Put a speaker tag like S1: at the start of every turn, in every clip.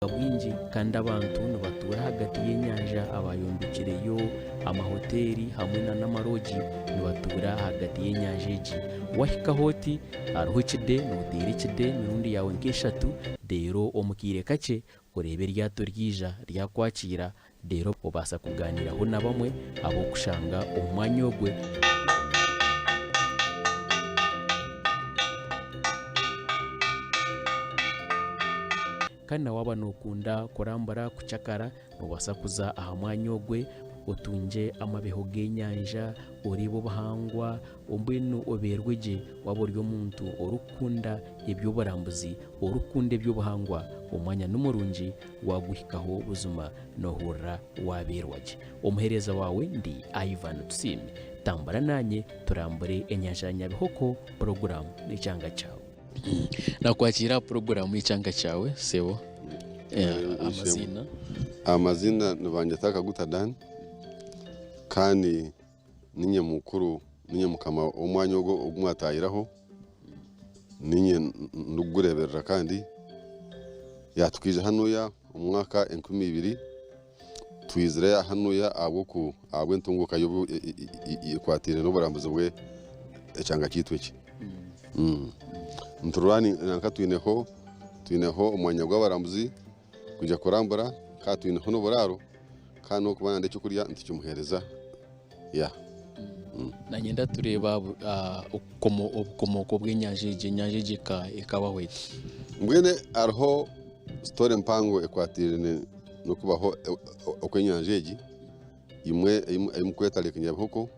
S1: Bwingi kandi abantu nibatuura ahagati y'enyanja abayombekireyo amahoteeri hamwe na n'amaroogi nibatuura ahagati y'enyanja egi. Wahikaho oti hariho ekide noteera ekide emirundi yaawe nk'eshatu reero omu kaire kakye oreeba eryato ryaija ryakwakiira reero obaasa kugaaniiraho na bamwe ab'okushanga omu mwanya ogwe. Kandi na waaba nookunda kurambura kucakara, noobaasa kuza aha mwanya ogwe otungye amabeho g'enyanja, oreebe obuhangwa, mbwenu obeerwe gye waaba ori omuntu orikukunda eby'oburambuzi, orikukunda eby'obuhangwa, omwanya ni murungi waaguhikaho buzima noohurira waabeerwa gye. Omuheereza waawe ndi Ivan Tusiime. Tambura naanye turambure enyanja ya Nyabihoko, puroguraamu n'ekyanga kyawe. Nakwakira aha puroguraamu y'ekyanga kyawe sebo. Amaziina?
S2: Amaziina nibanyeta Kaguta Dan kandi ninye mukuru ninye mukama w'omwanya ogu ogu mwatahiraho ninye ndikugureberera kandi ya tukaija hanuya omu mwaka 2000 twizire hanuya ahabw'entunguka ekwataine n'oburambuzi bw'ekyanga kyaitu eki. Niturora nanka twineho twineho omwanya gw'abarambuzi kwija kurambura kandi twineho n'oburaaro kandi n'orikuba nayenda ekyokurya nitukimuheereza.
S1: Nanyenda tureebe obukomooko bw'enyanja egi, enyanja egi ekabaho eta?
S2: Mbwenu hariho sitoore mpango ekwataine n'okubaho okw'enyanja egi, imwe ei murikweta Lake Nyabihoko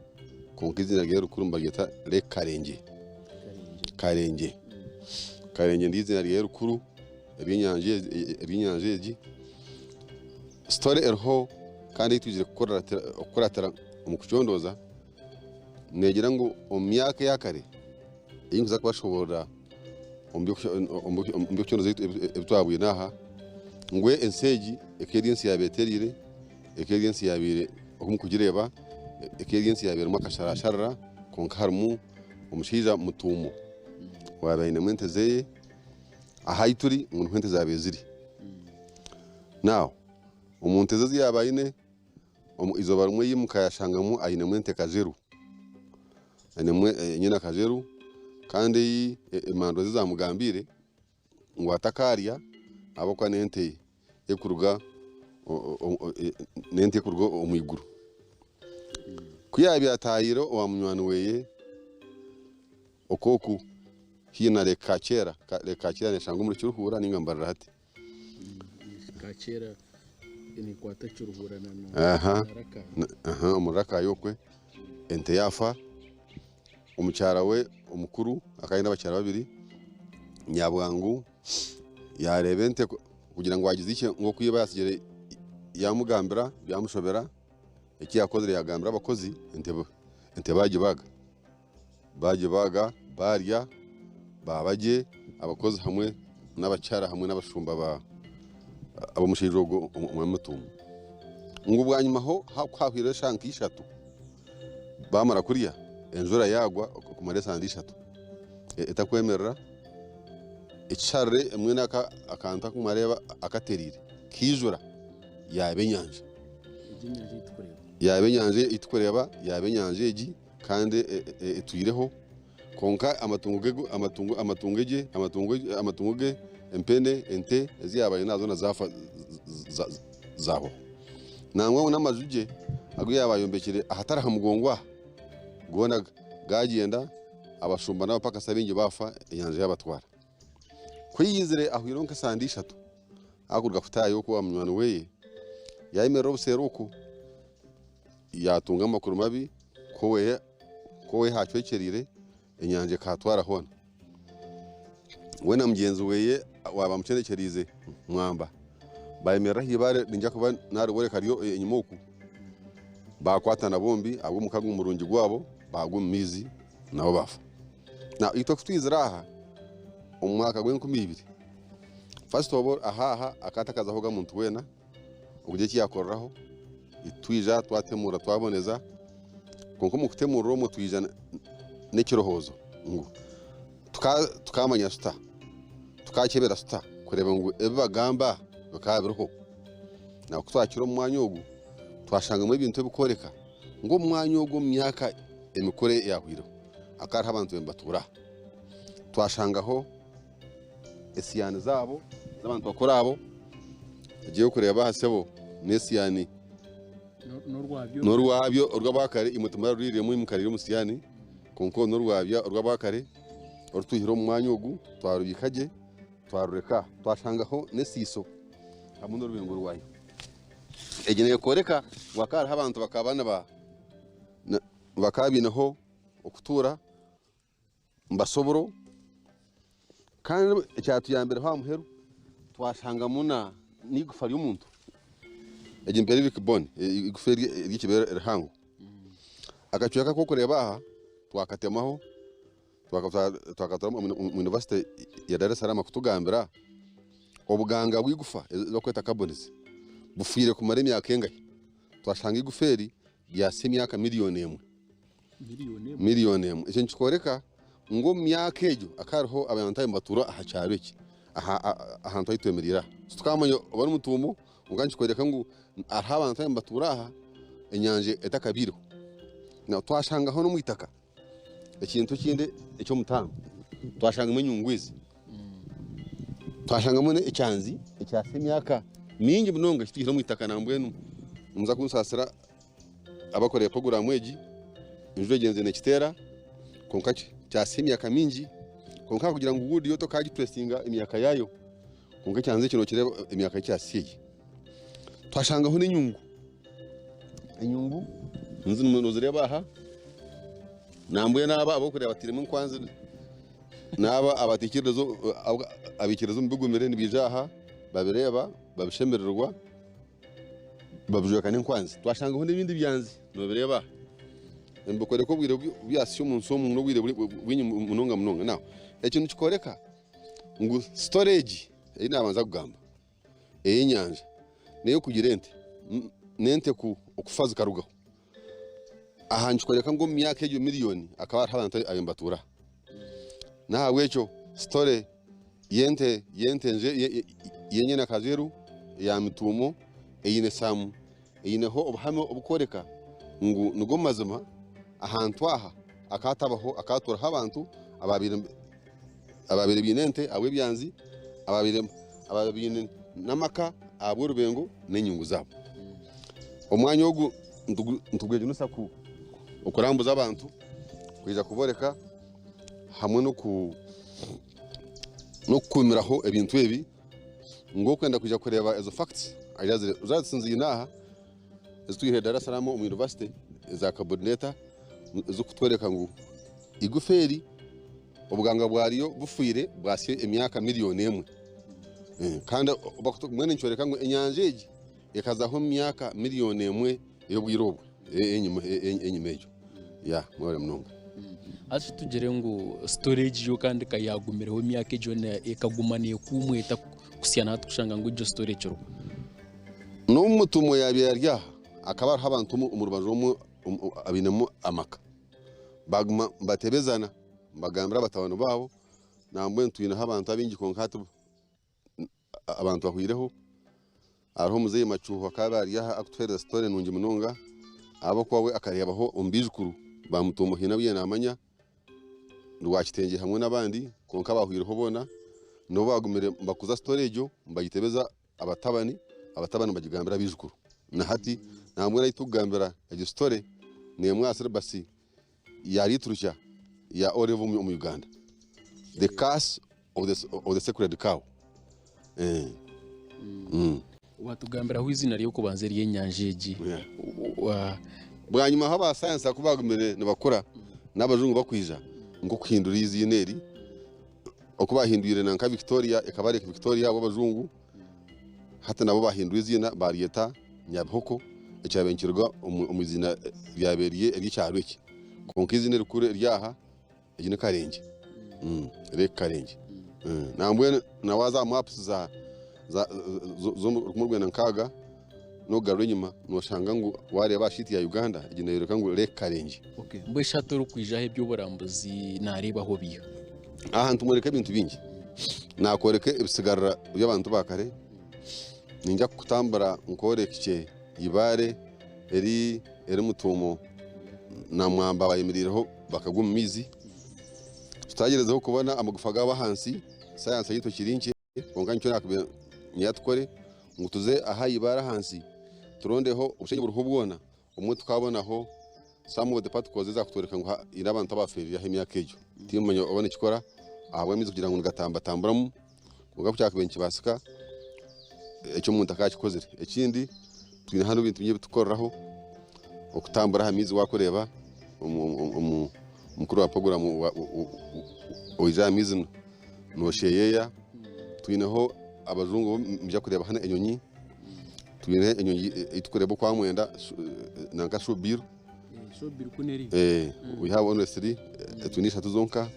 S2: kwonka eiziina ryayo erikuru nibaryeta Lake Karengye. Karengye. Karengye niryo eiziina ryayo erikuru ery'enyanja egi. Sitoore eriho kandi ei twizire kukuratira omu kucondooza neegira ngu omu myaka eya kare ei nkuza kubashoboorora omu by'okucondooza ebi twabwine aha, ngu ensi egi ekaba eri ensi yaabaire etereire, ekaba eri ensi yaabaire oku murikugireeba ekaba eri ensi yaabaire erimu akasharasharara kwonka harimu omushaija mutuumo owaabaire ainemu ente ze Aha ahi turi ngu niho ente zaabaire ziri. Now, omu nte ze ezi yaaba aine, omu izooba rimwe yaimuka yaashangamu ainemu ente kajeru. Ainemu enyana kajeru kandi ei emandwa ze zaamugambiire ngu atakaarya ahabw'okuba n'ente erikuruga n'ente erikuruga omu iguru. Ku yaabaire ataahiire owa munywani we Oku oku haihi na Lake Kakyera, Lake Kakyera neshangwa omuri Kiruhura ninga Mbarara hati.
S1: Kakyera nekwata Kiruhura na na
S2: Aha,
S1: Rakai.
S2: Aha, omuri Rakai okwe ente yafa, omukyara we omukuru akaba aine abakyara babiri, nyabwangu yareeba ente kugira ngu agiziikye nk'oku iba yatsigire yamugambira byamushobera, eki yakozire yagambira abakozi ente ente bagibaga. Baagibaaga, baarya, baaba gye, abakozi hamwe n'abakyara hamwe n'abashumba ba ab'omushaija ogwo omwami Mutumba. Ngu bwanyima ho ku haahweireho eshaaha nka ishatu, baamara kurya, enjura yaagwa okumara esande ishatu etakwemerera, ekisharire mbwenu akantu aku mwareeba akatereire kaijura yaaba enyanja. Yaaba enyanja ei turikureeba, yaaba enyanja egi. Kandi etwireho, kwonka amatungo ge amatungo amatungo ge amatungo amatungo ge empene, ente ezi yaaba aine zoona zaafa zaahwaho. Nangwa n'amaju ge agu yaaba ayombekire ahatari aha mugongo aha, goona gaagyenda, abashumba n'abapakasi abaingi baafa, enyanja yaabatwara. Ku yaizire ahweireho nk'esande ishatu, arikuruga kutaaha okwo owa munywani we, yaayemerera obuseeri okwo. Yaatunga amakuru mabi ku owe haacwekyereire enyanja ekahatwara hoona. We na mugyenzi we owaaba amucendekyereize Mwamba baayemerera aha ibaare niinyija kuba naariboreka ryo enyima oku, baakwatana bombi ahabw'omukago murungi gwabo baagwa omu maizi nabo baafa. Itwe ku twizire aha omu mwaka gw'enkumi ibiri, first of all aha aha akaba atakazahoga muntu weena. Okugira eki yaakoreraho, twija twatemuura twaboneza, kwonka omu kutemuurira omwo twija n'ekirowoozo ngu tukaamanya tuta, tukaakyebera tuta kureeba ngu ebi bagamba. bikaba biriho. Na ku twakira omu mwanya ogu, twashangamu ebintu ebikworeka ngu omu mwanya ogu omu myaka emikuru eyahwireho hakaba hariho abantu nibatuura aha. Twashangaho esiyaani zaabo z'abantu bakuru abo, ogiye kureeba aha sebo n'esiyaani n'orwabyo orw'abakare imwe timuraruriiremu imwe mukariira omu siyaani kwonka oru n'orwabya orw'abakare orutwihire omu mwanya ogu twarubiika gye twarureka aha. Twashangaho n'esiiso hamwe n'orubengo rwayo. Egi neekworeka ngu hakaba hariho abantu bakaba niba bakaba baineho okutuura nibasobora kandi ekyatuyambireho aha muheru twashangamu n'eigufa ry'omuntu. Egi ni pelvic bone, eigufa ery'ekibeere rihango. Akacweka aku orikureeba aha twakatemaho twakatwara omu yunivasite ya Dar es Salaam kutugambira obuganga bw'eigufa ezi barikweta carbons bufiire kumara emyaka engahi. Twashanga eigufa eri ryahitsya emyaka miriyoni emwe. Miriyoni emwe. Ekyo nikikworeka ngu omu myaka egyo hakaba hariho abantu ababaire nibatuura aha kyaro eki, ahantu ahu twemereire aha. Titukamanya oba n'omutuumo kwonka nikikworeka ngu hariho abantu ababaire nibatuura aha enyanja etakabaireho. Twashangaho n'omu itaka ekintu ekindi eky'omutaano, twashangamu enyungu ezi. Twashangamu n'ekyanzi ekyahitsya emyaka mingi munonga eki twihire omu itaka nambwenu nimuza kunsaasira abakorire puroguraamu egi, enjura egyenzire nekiteera kwonka kyahitsya emyaka mingi kwonka kugira ngu wuudi yo tokagituresinga emyaka yaayo kwonka ekyanzi eki nokireeba emyaka ei kyahitsya egi. Twashangaho n'enyungu, enyungu nozireeba aha nambwenu aba abu orikureeba batairemu enkwanzi n'aba abaikiriza omu bigumire nibaija aha babireeba babishemererwa. Babijweka n'enkwanzi. Twashangaho n'ebindi byanzi noobireeba aha. Nibikworeka obwire obu byasya omu nsi omu n'obwire bwingi munonga munonga. Now ekyo nikikworeka ngu story egi ei naabanza kugamba ey'enyanja n'ey'okugira ente, n'ente okufa zikarugaho. Aha nikikworeka ngu omu myaka egyo miriyoni hakaba hariho abantu ababaire nibatuura aha. N'ahabw'ekyo story y'ente y'ente y'enyana kazeru eya mituumo eine some eineho obuhame oburikworeka ngu nigo mazima ahantu aha hakaba hatabaho hakaba hatuuraho abantu ababaire ababaire baine ente ahabw'ebyanzi ababaire ababaire baine n'amaka ahabw'orubengo n'enyungu zaabo. Omwanya ogu nitugwejunisa okurambuza abantu kwija kuboreka hamwe n'okukuumiraho ebintu ebi ngu orikwenda kwija kureeba ezo facts aije azireebe. Results nziine aha ezi twihire Dar es Salaam omu university eza Kabudineta ezirikutworeka ngu eigufa eri obuganga bwaryo bufiire bwahitsya emyaka miriyoni emwe kandi mbwenu nikyoreka ngu enyanja egi Ekazaho omu myaka miriyoni emwe ey'obwire obwo enyima egyo. Ya, mwebare munonga.
S1: Hati tugire ngu story egi yo kandi ka yagumireho emyaka egyo yoona ekaguma nekuumwa eta kuhitsya na hati kushanga ngu egyo story ekiriho?
S2: N'obu Mutumwa yaabaire ari aha, hakaba hariho abantu omu rubaju rumwe abainemu amaka. Baaguma nibatebezana, nibagambira batabani baabo, nambwenu twineho abantu abaingi kwonka hati Abantu bahwireho. Hariho omuzeeyi Macuuhu akaba ari aha arikutuheereza sitore nungi munonga ahabw'okuba we akareebaho omu baijukuru ba Mutuumo haine abu yaaba naamanya, Rwakitengye hamwe n'abandi kwonka abahwireho boona nibo baagumire nibakuza sitore egyo nibagitebeza abatabani, abatabani nibagigambira abaijukuru. Na hati nambwenu ahu turikugambira egyo sitore n'emwe aha siribasi ya literature ya O level omu Uganda. The curse of the, of the sacred cow. Eh.
S1: Watugambiraho eiziina ry'okubanza ery'enyanja egi.
S2: Yeah.
S1: Wa-
S2: Bwanyima aho aba sayansi ku bagumire nibakura n'abajungu bakwija nk'okuhindura eiziina eri oku bahindwire nanka Victoria ekaba Lake Victoria ahabw'abajungu Hati nabo baahindura eiziina baaryeta Nyabihoko, ekyabaire nikiruga omu iziina ryabaire riri ery'ekyaro eki. Kwonka eiziina erikuru ery'aha eri ni Karengye, Lake Karengye. Nambwenu na waaza aha mapusi z'omu rukumi rwenda nkaaga n'okugarura enyima nooshanga ngu waareeba aha shiiti ya Uganda egyo neeyoreka ngu Lake Karengye.
S1: Mbwenu shi hati orikwija aha eby'oburambuzi naareebaho biiha?
S2: Aha nitumworeka ebintu bingi. Naakworeka ebisigarira by'abantu ba kare. Ninja kukutambura nkworekye eibaare eri eri Mutuumo na Mwamba bayemereireho bakagwa omu maizi. Tutagyerezeho kubona amagufa gaabo ahansi, sayansi yaitu ekiri nkye kwonka nikyo nakubaire niinyenda tukore ngu tuze aha eibaare ahansi turondeho obushenyi oburiho bwona obumwe tukabonaho some of the particles ezakutworeka ngu haine abantu abaferire aha emyaka egyo. Timanya oba nikikora ahabw'amaizi kugira ngu nigatambatamburamu kwonka kukyakubaire nikibaasika ekyo omuntu akaakikozire. Ekindi twine hanu ebintu bingi ebitukukoreraho okutambura aha maizi waakureeba omukuru wa puroguramu oija aha maizi noosheyeeya, twineho abajungu nibaija kureeba hanu enyonyi, twine enyonyi ei turikureeba okwa mwenda nanka shubiru. We have only three, twine ishatu zonka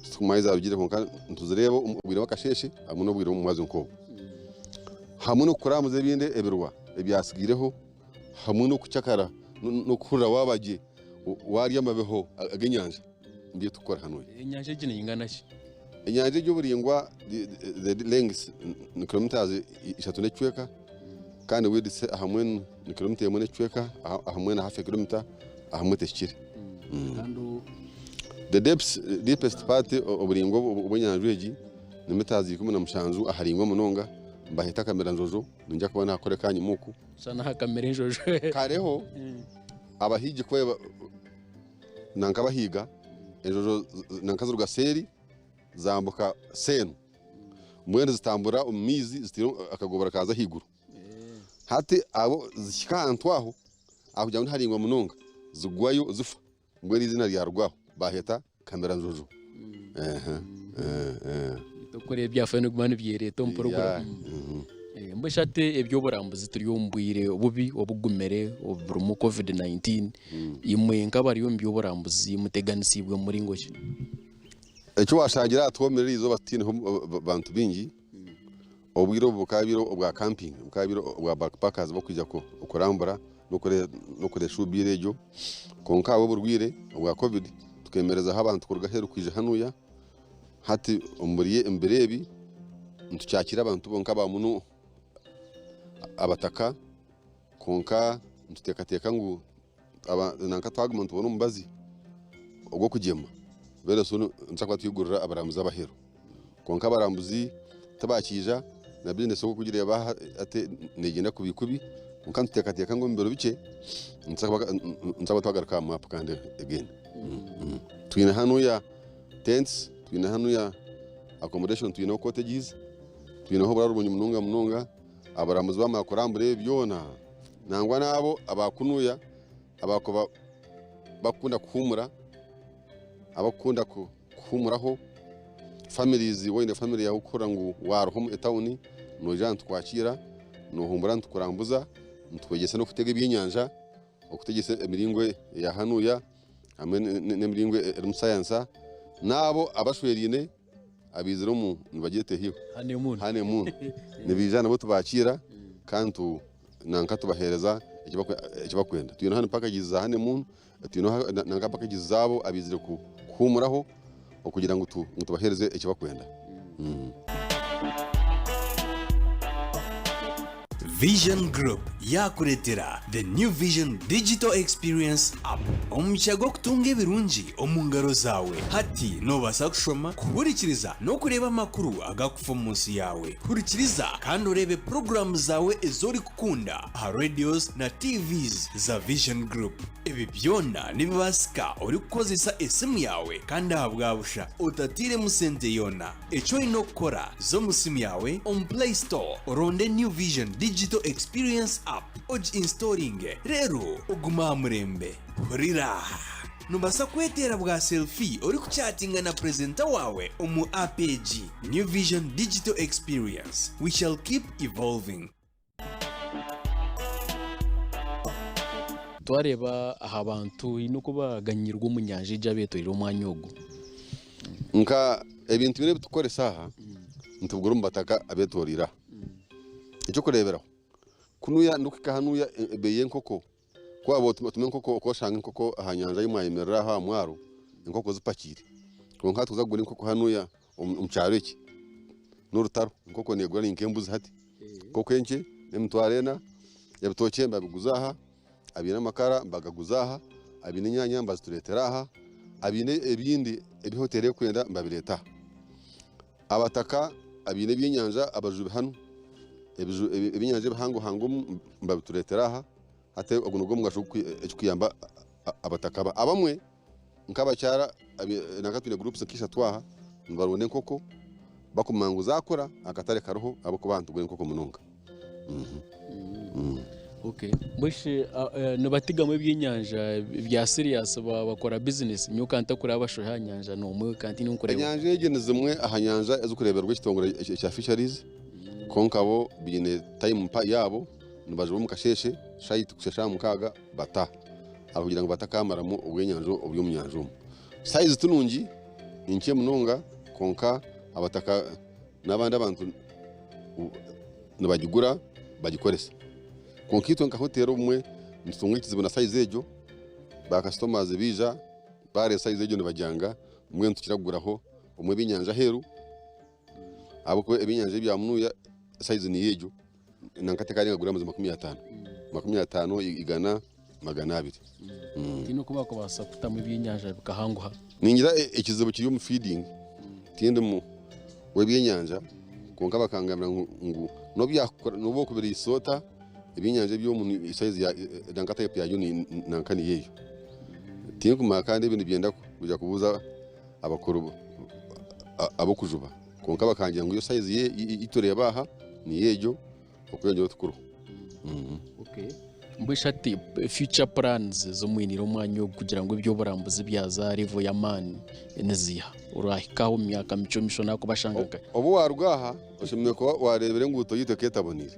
S2: titurikumanya ahu zaarugire kwonka nituzireeba omu bwire bw'akasheeshe hamwe n'obwire bw'omu mwazyo nk'obwo. Hamwe n'okurambuza ebindi ebirwa ebyatsigaireho hamwe n'okucakara n'okuhurira waaba gye waarya amabeho ag'enyanja nibyo turikukora hanuya.
S1: Enyanja egi neingana ki?
S2: Enyanja egi oburaingwa the length ni kilometres ishatu n'ekicweka kandi width ahamwe ni kilomita emwe n'ekicweka ahamwe na hafu ekilomita ahamwe tehikire. The depth deepest part oburaingwa obw'enyanja egi ni mitazi 17 aharaingwa munonga nibaheta Kameranjojo niinyija kuba naakoreka ahanyima oku.
S1: Shana aha Kameranjojo.
S2: Kareho abahiigi ku nanka bahiiga enjojo nanka ziruga seeri zambuka seenu mbwenu zitambura omu maizi zitaire akagobora kazo ahaiguru. Hati abo zihika ahantu aho ahakugira ngu niharaingwa munonga zigwayo zifa mbwenu eiziina ryaruga aho baheeta Kameranjojo.
S1: Tokureeba ebyafaayo nibiguma nibyereeta omu puroguramu. Mbwenu shi hati eby'oburambuzi turi omu bwire bubi obugumire oburimu covid 19, imwe nk'abari omu by'oburambuzi muteganisiibwe mu muringo ki?
S2: Eki waashangira aha twomire erizooba titwineho bantu baingi, obwire obu bukaba bwire obwa camping, bukaba bwire obwa backpackers barikwija kurambura n'okureeba eshuubiire egyo kwonka ahabw'oburwaire obwa covid tukeemerezaho abantu kuruga aheeru kwija hanuya. Hati omu biro ebi nitukyakiira abantu bonka aba munu abataka kwonka nituteekateeka ngu Nanka twaguma nitubona omubazi ogw'okugyema very soon nituza kuba twigurira abarambuzi abaheru. Kwonka abarambuzi tibakiija na bizinesi oku orikugireeba hati negyenda kubi kubi kwonka nituteekateeka ngu omu biro bikye nituza kuba twagaruka aha maapu kandi again. Twine hanuya tents, twine hanuya accommodation, twineho cottages, twineho oburaaro burungi munonga munonga. Abarambuzi baamara kurambura ebi byona, nangwa n'abo abaakunuya, abaakuba bakukunda kuhuumura, abakukunda kuhuumuraho, families, waaba oine family yaawe orikuhurira ngu waaruha omu etawuni, noija nitukwakiira, noohuumura nitukurambuza, nitukwegyesa n'okutega ebyenyanja, okutegyesa emiringo eya hanuya hamwe n'emiringo erimu sayansa, n'abo abashweraine. Abaizire omu nibagyeta ehiho Honeymoon nibaija nabo tubakiira kandi nanka tubaheereza eki bakwenda. Twine hanu packages za honeymoon, twine nanka packages zaabo abaizire kuhuumuraho okugira ngu tubaheereze eki bakwenda.
S3: Vision Group yaakureetera The New Vision Digital Experience App. Omugisha gw'okutunga ebirungi omu ngaro zaawe. Hati noobaasa kushoma, kuhurikiriza n'okureeba amakuru agakufa omu nsi yaawe. Hurikiriza kandi oreebe puroguraamu zaawe ezi orikukunda aha radios na TVs za Vision Group. Ebi byona nibibaasika orikukozesa esimu yaawe kandi ahabwa busha otatairemu sente yoona. Eki oine okukora, za omu simu yaawe omu Play Store oronde New Vision Digital Experience App ogi installinge reero ogume aha murembe. Hurira! Noobaasa kweteera bwa selfie orikuchatinga na purezenta waawe omu app egi. New Vision Digital Experience, we shall keep evolving.
S1: Twareeba aha bantu haine oku baganyirwe omu nyanja egi abeetoreire omwanya ogu.
S2: Nka ebintu binu ebitukukoresa aha nitubigura omu bataka abetoroire aha. Ekyokureberaho kunuya ndikuhika hanuya ebeeyi y'enkoko ku waaba otuma enkoko okoshanga enkoko aha nyanja ahi mwayemerera aho aha mwaro enkoko zipakiire. Kwonka hati kuza kugura enkoko hanuya omu kyaro eki n'orutaro enkoko negura ni nk'embuzi hati. Enkoko enkye n'emitwaro ena, ebitookye nibabiguza aha, abaine amakara nibagaguza aha, abaine enyaanya nibazitureetera aha, abaine ebindi ebi hoteeri erikwenda nibabireeta aha. Abataka abaine ebyenyanja abajubi hanu, ebyenyanja ebihangohango nibabitureetera aha, hati ogu nigwo mugasho ekirikuyamba abataka aba. Abamwe Nk'abakyara nanka twine groups nk'ishatu aha nibaronda enkoko bakumanya ngu zakura akatare kariho ahabw'okuba aha nitugura enkoko munonga.
S1: Okay. Mbwenu shi nibatigamu ebyenyanja bya serious bakora business? Nyowe ka ntakureba abashohi aha nyanja n'omwe ka ntiine nkureeba.
S2: Enyanja egi ni zimwe aha nyanja ezirikureebererwa ekitongore ekya Fisheries kwonka bo baine time yaabo nibajuba omu kasheeshe shaaha kuhitsya shaaha mukaaga bata. Ahabw'okugira ngu batakamaramu obw'enyanja oburi omu nyanja omu. Sayizi ti nungi, ni nkye munonga kwonka abataka n'abandi abantu nibagigura bagikoresa. Kwonka itwe nka hoteeri obumwe nitutunga ekizibu na sayizi egyo, ba kasitomazi baija baareeba sayizi egyo nibagyanga mbwenu nitukira kuguraho obumwe ebyenyanja aheeru ahabw'okuba ebyenyanja ebya munuya sayizi niyo egyo. Nanka tekarenga guramu 50, 50, igana, 200.
S1: Tihaine oku bakubaasa kutamu ebyenyanja bikahanguha?
S2: Ningira ekizibu kiri omu feeding, tindi mu w'ebyenyanja kwonka bakangambira ngu n'obu okubiriisa ota ebyenyanja eby'omu size ya nanka type yabyo nanka niyo eyo. Tinkumanya kandi ebi nibyenda kwija kubuuza abakuru ab'okujuba. Kwonka bakangira ngu yo sayizi ei tureeba aha niyo egyo okweyongyeraho tikuriho.
S1: Mbwenu shi hati future plans ezi omwiniire omwanya ogu kugira ngu eby'oburambuzi byaza aha level y'amaani niziiha? Orahika aha omu myaka mikye omu maisho naakubashanga nkahi?
S2: Obu waaruga aha oshemereire kuba waareebire enguuto yaitu eka etaboneire.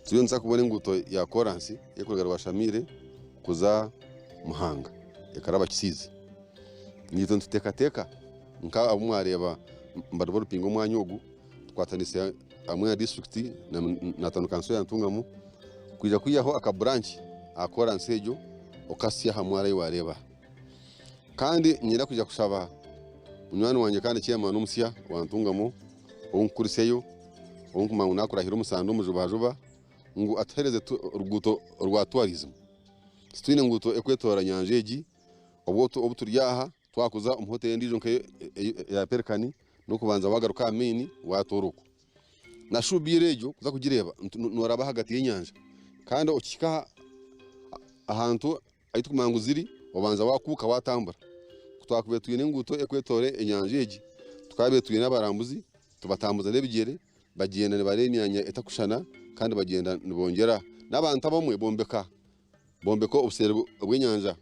S2: Turiyo nituza kubona enguuto ya koransi erikuruga Rwashamaire kuza Muhanga ekaraba Kisiizi. Naitwe nituteekateeka nka abu mwareeba nibariba orupinga omwanya ogu tukwatanise hamwe na disiturikiti na tawuni kanso ya Ntungamo kwija kwihaho aka buranki aha koransi egyo okahitsya aha mwaro ahu wareeba. Kandi niinyenda kwija kushaba munywani wangye kandi chairman omusya wa Ntungamo ou nkukuritseyo ou nkumanya ngu nakurahira omusanda omujubajuba ngu atuhereze oruguuto rwa tourism. Titwine nguuto ekwetoorora nyanja egi. Obu turi aha twakuza omu hoteri endiijo nk'eya Perikani n'okubanza waagaruka aha maini waatoora okwo. Na shubiiro egyo kuza kugireeba nooraba ahagati y'enyanja kandi okihika ahantu ahu turikumanya ngu ziri obanza waakuuka waatambura. Ku twakubaire twine enguuto erikwetooroora enyanja egi, tukaabaire twine abarambuzi tubatambuza n'ebigyere bagyenda nibareeba emyanya etarikushushana kandi bagyenda nibongyera n'abantu abamwe bombeka Bombeka obuseeri bw'enyanja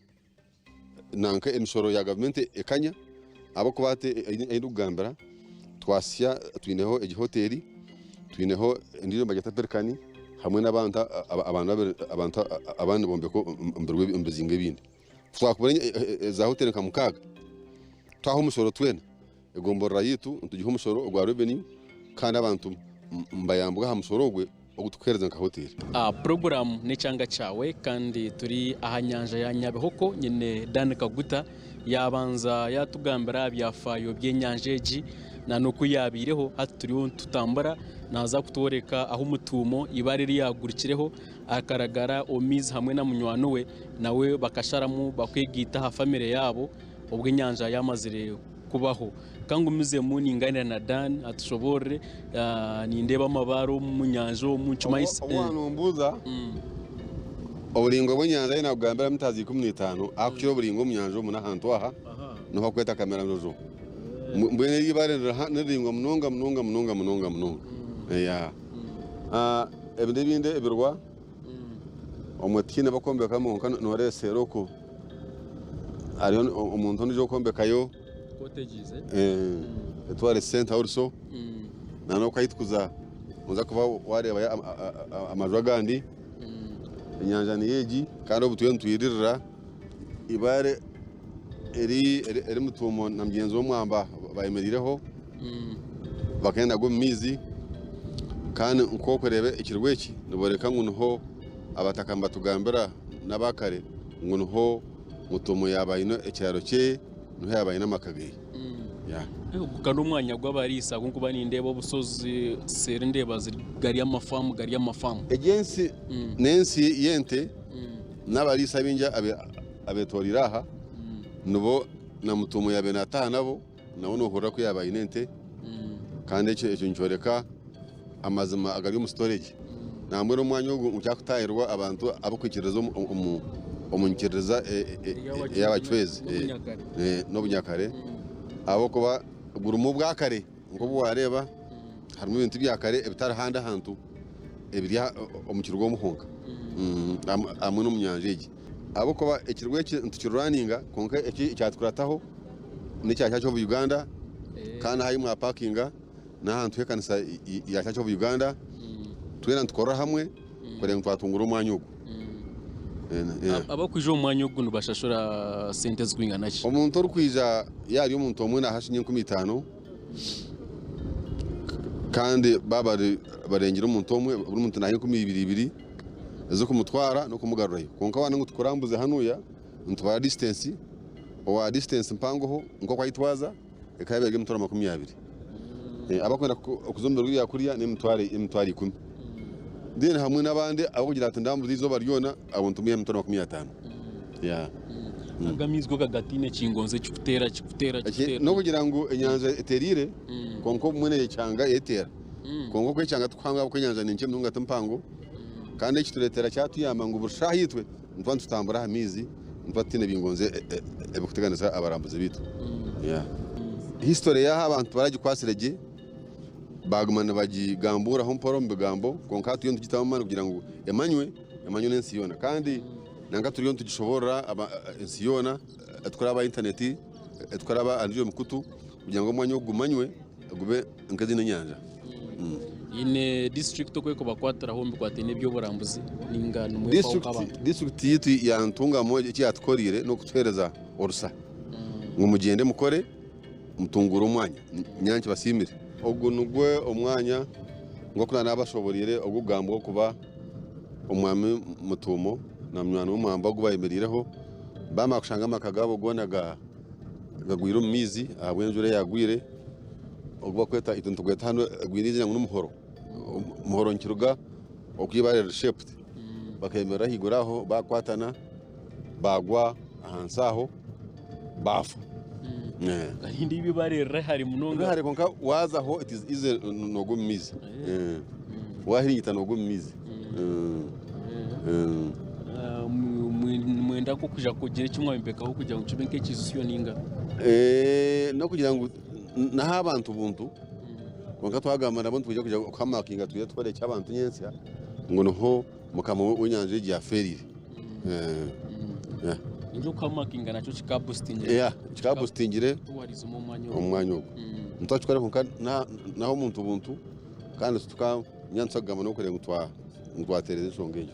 S2: nanka emishoro ya gavumenti ekanya ahabw'okuba hati ei ndikugambira twasya twineho egi hoteeri, twineho endiijo nibagyeta Perikani hamwe n'abantu abantu abandi nibombeka omu bizinga ebindi. Twakubona za hoteeri nka mukaaga twaha omushoro twena egomborora yaitu nitugiha omushoro ogwa revenue kandi abantu nibayambwa aha mushoro ogwe. Ogu tukuheereza nka hoteeri.
S1: Puroguraamu n'ekyanga kyawe kandi turi aha nyanja ya Nyabihoko nyine Dan Kaguta yaabanza yaatugambira aha byafaayo by'enyanja egi n'oku yaabaireho hati turiyo nitutambura naaza kutworeka ahu Mutuumo eibaare eri yaagurukireho akaragara omu maizi hamwe na munywani we nawe bakasharamu bakwegaita aha famire yaabo obwo enyanja yaamazire kubaho. Ka ngumizemu ningaanira na Dan atushoboorore. Nindeeba amabaare omu nyanja omu nkimanyise.
S2: Obu wanombuuza oburingwa bw'enyanja ahi nakugambira mita 15 ahakukira oburingwa omu nyanja omu n'ahantu aha niho bakweta Kameranjojo. Mbwenu eryo ibaare niriringwa munonga munonga munonga munonga munonga. Eya. Ebi n'ebindi ebirwa omwe tihaine bakwombekamu kwonka noreeba seeri oku hariyo omuntu ondiijo orikwombekayo Tourist Centre also n'okuhitukuza noza kuba wareebayo amaju agandi, enyanja niyo egi kandi obu turiyo nitwiririra eibaare eri Mutuumo na mugyenzi we Mwamba bayemereireho bakagenda nagwo omu maizi kandi nk'okureeba ekirwa eki nibooreka ngu niho abataka nibatugambira n'abakare ngu niho Mutuumo yaaba aine ekiraro kye. Niho yaaba aine amaka ge. Yeah.
S1: Ogu ka n'omwanya gw'abariisa ahabw'okuba nindeeba obushozi seeri ndeeba gari amafaamu gari amafaamu.
S2: Egi ensi n'ensi y'ente n'abariisa abaingi abetoreire aha nibo na Mutuumo yaabaire naataaha nabo nawe noohurira ku yaaba aine ente kandi ekyo ekyo nikyoreka amazima agari omu story egi. Nambwenu omwanya ogu ngukyakutaahirwa abantu abarikwikiririza omu nyikiririza ey'abacwezi n'obunyakare ahabw'okuba gurimu obwakare nk'obu waareeba harimu ebintu bya kare ebitari handi ahantu ebiri omu kirwa omu honka hamwe n'omu nyanja egi. Ahabw'okuba ekirwa eki nitukiruraninga kwonka eki ekyatukurataho n'ekya Church of Uganda kandi ahu mwapakinga n'ahantu h'ekanisa ya Church of Uganda twena nitukorera hamwe kureeba ngu twatungura omwanya ogu.
S1: Abakwija omu mwanya ogu nibashashura sente zirikwingana ki?
S2: Omuntu orikwija yaaba ari omuntu omwe naaha shilingi 5000 kandi baaba barengire omuntu omwe buri muntu naaha enkumi ibiri ibiri ez'okumutwara n'okumugarurayo. Kwonka waaba ngu tukurambuze hanuya nitubara distance, owa distance mpangoho nk'oku ayetwaza. Ekaba eri emitwaro 20. Abakwenda kuza omu biro by'ebyakurya n'emitwaro 10. Then hamwe n'abandi abarikugira ati ndambuza eizooba ryona abo nitumuha emitwaro 50. Yeah.
S1: Aga amaizi go gataine kingonzi ekikuteera kikuteera kikuteera.
S2: N'okugira ngu enyanja eteriire kwonka obumwe neyekyanga eteera. Kwonka okwekyanga tikuhango ahabw'okuba enyanja ni nkye munonga ti mpango. Kandi ekitureetera kyatuyamba ngu buri shaaha itwe Nituba nitutambura aha maizi, nituba tutaine bingonzi ebirikuteganisa abarambuzi baitu. History y'aha abantu tibaragikwatsire gye, baaguma nibagigambuuraho mpora omu bigambo kwonka hati turiyo nitugitamu amaani kugira ngu emanywe, emanywe n'ensi yoona. Kandi nanka turiyo nitugishoboorora ensi yoona turikuraba aha intaneti, turikuraba aha ndiijo mikutu kugira ngu omwanya ogu gumanywe gube nk'ezindi enyanja.
S1: Haine disiturikiti oku erikubakwatiraho omu bikwataine n'eby'oburambuzi nainga nimwefaho nk'abantu?
S2: Disiturikiti yaitu ya Ntungamo eki yatukoreire n'okutuheereza orusa ngu mugyende mukore mutunguure omwanya. Nyowe nkibasiimire. Ogu nigwo omwanya nk'oku naabashoboreire ogurikugambwaho kuba omwami Mutuumo na munywani we Mwamba ogu bayemereireho baamara kushanga amaka gaabo goona gagwire omu maizi ahabw'enjura eyagwire. Ogu barikweta itwe nitugweta hanu gwine eiziina ngu n'omuhoro. Omuhoro nikiruga oku eibaare riri shaped. Bakemerera ahaiguru aho bakwatana bagwa ahansi aho baafa.
S1: Kandi eryo eibaare riri hare munonga.
S2: Riri hare kwonka waazaho it is easy noogwa omu maizi. Waahiringita noogwa omu maizi.
S1: Nimwenda nk'okwija kugira eki mwayombekaho kugira ngu kibe nk'ekiijutsyo nainga?
S2: N'okugira ngu n'aha abantu buntu kwonka twagamba nabo nitwija kwija kuhamakinga twije tukore eky'abantu nyentsya ngu niho mukama w'enyanja egi yafeereire.
S1: Ningira okuhamakinga nakyo kikabusitingire.
S2: Yeah, kikabusitingire
S1: Tourism omu mwanya ogwo.
S2: omu mwanya ogwo. Nitwakikora kwonka n'ah'omuntu buntu kandi tuka nituza kugamba n'okureeba ngu twatereeza enshonga egyo.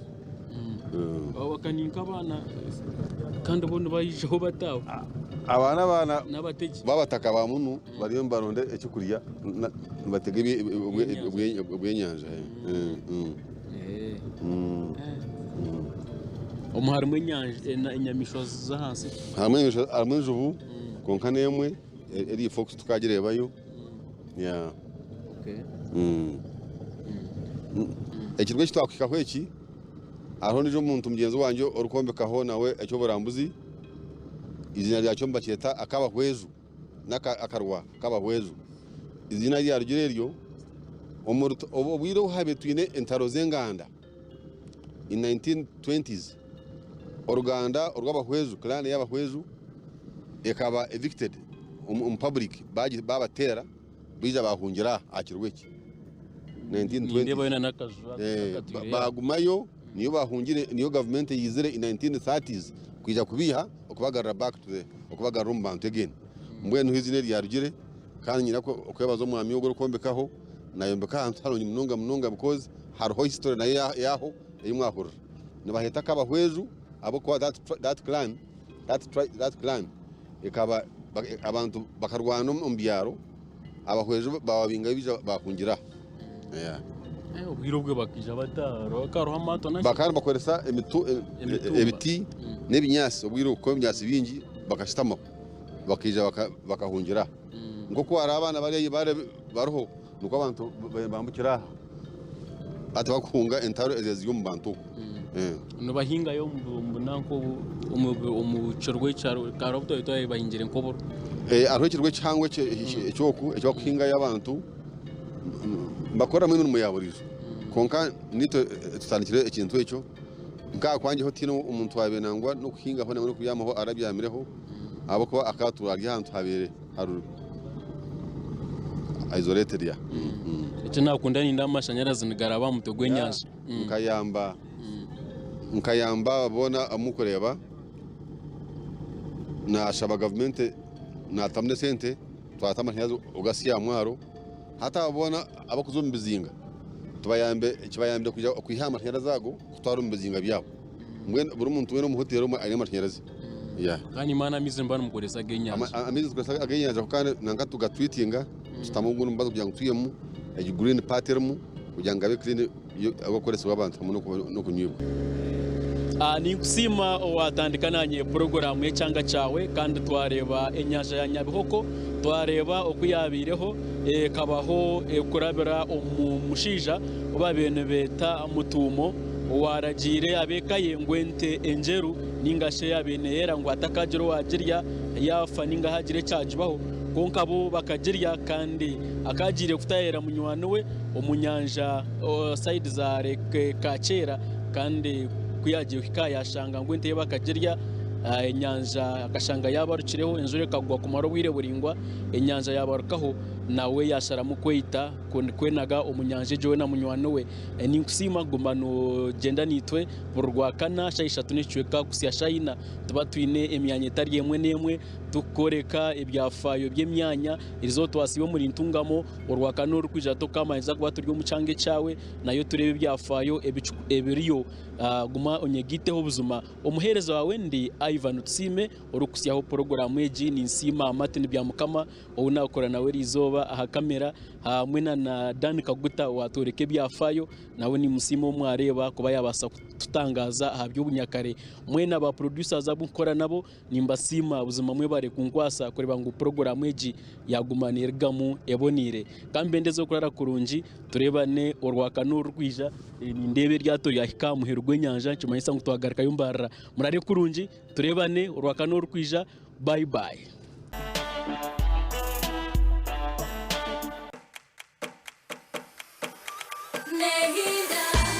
S1: Aka ni nk'abaana kandi bo nibaijaho bata aho?
S2: Aba n'abaana
S1: N'abategi.
S2: b'abataka ba munu bariyo nibaronda ekyokurya nibatega ebyenyanja.
S1: Omu harimu enyamaishwa z'ahansi?
S2: Harimu enjubu kwonka n'emwe eri fox tukagireebayo. Ekirwa eki twakuhikaho eki, hariho ondiijo omuntu mugyenzi wangye orikwombekaho nawe eky'oburambuzi, eiziina ryakyo nibakyeta Akabahweju, n'akarwa Kabahweju. Eiziina ryarugire eryo obwire obu haabaire twine entaro z'enganda in 1920s, oruganda orw'Abahweju, clan y'Abahweju ekaba evicted omu public baabateera. Baija baahungira aha kirwa eki. 1920.
S1: Nindeebayo na n'akaju
S2: Eh,
S1: akatwireyo.
S2: Baagumayo niyo baahungire niyo gavumenti eizire in 1930s kwija kubiiha okubagarura back to the okubagarura omu bantu again. Mbwenu niho eiziina eri ryarugire kandi nyine okwebaza omwami ogu orikwombekaho nayombeka ahantu harungi munonga munonga because hariho history nayo yaaho ei mwahurira. Nibaheeta Kabahweju ahabw'okuba that, that clan that, that clan ekaba abantu bakarwana omu byaro abahwezi bababingayo baija bahungira aha.
S1: Obwire obwo bakaija bata? Hariho amaato naki?
S2: Bakaba nibakoresa ebiti n'ebinyaatsi obwire obwo kuba ebinyaatsi bingi bakashutamaho bakaija bakahungira aha. Nk'oku hariho abaana bari aha bariho, nikwo abantu bambukira aha hati bakuhunga entaro eziri omu bantu okwo.
S1: Nibahingayo omu kirwa hariho obu twaba bahingire nk'oburo?
S2: Hariho ekirwa ekihango eky'oku eki bakuhingayo abantu nibakoreramu emirimo ya buriijo kwonka naitwe tutandikire ekintu ekyo. Nk'aha kwangye ho tihaine omuntu owaabaire nangwa n'okuhingaho nangwa n'okubyamaho arabyamireho ahabw'okuba akaba atuura ari ahantu habaire hari isolated.
S1: Eki naakunda nindeeba amashanyarazi nigaraba aha mutwe gw'enyanja.
S2: Nkayamba nkayamba boona abu murikureeba, naashaba gavumenti naatamu n'esente twata amashanyarazi ogasya aha mwaro. Hati abo boona abarikuza omu bizinga tubayambe kibayambire kwija kwiha aha mashanyarazi ago kutwara omu bizinga byabo. Mbwenu buri muntu weena omu hoteeri omwe aine amashanyarazi. Yeah.
S1: Kandi imwe amaizi nimuba nimukoresa ag'enyanja.
S2: Amaizi nitukoresa ag'enyanja kandi nanka tugatreatinga tutamu ogundi mubazi kugira ngu twihemu egi green part erimu kugira ngu gabe clean agokukoresibwa abantu hamwe n'okunywibwa.
S1: Ninkusiima owatandika nanye puroguraamu y'ekyanga kyawe kandi twareeba enyanja ya Nyabihoko, twareeba oku yabaireho ekabaho kurabira omu mushaija ou babaire nibeeta Mutuumo owaragiire ab'eka ye ngu ente enjeru ninga shi eyabaire neyera ngu hatakagira owagirya yaafa ninga hagira ekyagibaho kwonka bo bakagirya kandi akaba agiire kutayayira munywani we omu nyanja sayidi za Lake Kakyera kandi ku yaagiire kuhika aha yaashanga ngu ente ye bakagirya, enyanja akashanga yaabarukireho, enjura ekagwa kumara obwire buraingwa enyanja yaabarukaho nawe yaasharamu kweita kwenaga omu nyanja egyo we na munywani we. Ninkusiima kuguma noogyenda naitwe buri Rwakana shaaha ishatu n'ekicweka kuhitsya shaaha ina nituba twine emyanya etari emwe n'emwe turikworeka ebyafaayo by'emyanya erizooba twasiiba omuri Ntungamo. Orwakana orukwija tokaamanya kuba turi omu kyanga ekyawe nayo tureebe ebyafaayo ebiriyo. Guma onyegaiteho buzima. Omuheereza waawe ndi Ivan Tusiime orikukutsyaho puroguraamu egi. Ninsiima Martin Byamukama ou naakora nawe eriizooba aha kamera hamwe na Dan Kaguta owaatworeka ebyafaayo. Nawe nimusiima ou mwareeba kuba yaabaasa kututangaaza aha by'obunyakare. Mwena ba producers abu nkukora nabo Nimbasiima buzima mwebare kunkwasa kureeba ngu puroguraamu egi yaaguma neerugamu eboneire. Ka mbendeze okurara kurungi, tureebane Orwakana orurikwija. Nindeeba eryato ryahika aha muheru gw'enyanja nikimanyisa ngu twagarukayo Mbarara. Murare kurungi, tureebane Orwakana orurikwija. Bye bye.